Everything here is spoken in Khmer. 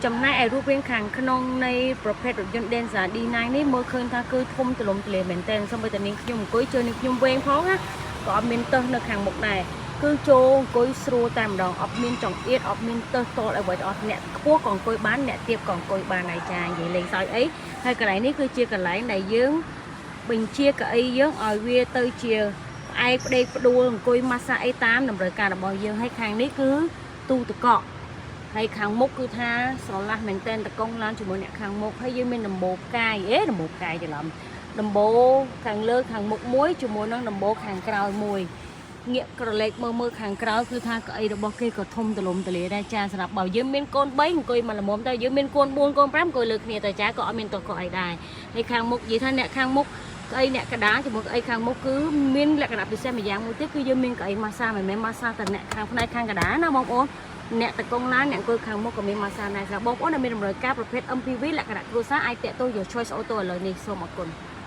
ចំណែកឯរូបរាងខាងក្នុងនៃប្រភេទរថយន្ត Denza D9 នេះមើលឃើញថាគឺធំទូលំទូលាយមែនទែនសូម្បីតែនាងខ្ញុំអង្គុយជើងនាងខ្ញុំវែងផងណាក៏អត់មានទើសនៅខាងមុខដែរគឺចូលអង្គុយស្រួលតែម្ដងអត់មានចង្អៀតអត់មានទើសតលអ្វីទាំងអស់អ្នកខ្ពស់ក៏អង្គុយបានអ្នកទាបក៏អង្គុយបានដែរចានិយាយលេងសើចអីហើយកន្លែងនេះគឺជាកន្លែងដែលយើងបញ្ជាកៅអីយើងឲ្យវាទៅជាផ្អែកផ្ដេកផ្ដួលអង្គុយម៉ាស្សាអីតាមតម្រូវការរបស់យើងហើយខាងនេះគឺទូទឹកកក ហើយខាងមុខគឺថាស្រឡះមែនតែនតកងឡើងជាមួយអ្នកខាងមុខហើយយើងមានដំបូលផ្កាយអេដំបូលផ្កាយច្រឡំដំបូលខាងលើខាងមុខមួយជាមួយនឹងដំបូលខាងក្រោយមួយងាកក្រឡេកមើលមើលខាងក្រោយគឺថាកៅអីរបស់គេក៏ធំទូលំទូលាយដែរចាសម្រាប់បើយើងមានកូន3អង្គុយមកល្មមតែយើងមានកូន4កូន5អង្គុយលើគ្នាទៅចាក៏អត់មានតកអីដែរហើយខាងមុខនិយាយថាអ្នកខាងមុខកៅអីអ្នកកដាជាមួយកៅអីខាងមុខគឺមានលក្ខណៈពិសេសម្យ៉ាងមួយទៀតគឺយើងមានកៅអីម៉ាសាមិនមែនម៉ាសាតែអ្នកខាងផ្នែកខាងកដាណាបងប្អូន អ្នកតកងឡានអ្នកអង្គុយខាងមុខក៏មានម៉ាសាដែរសម្រាប់បងប្អូនដែលមានតម្រូវការប្រភេទ MPV លក្ខណៈគ្រួសារអាចតាក់ទងយក Choice Auto ឥឡូវនេះសូមអរគុណ។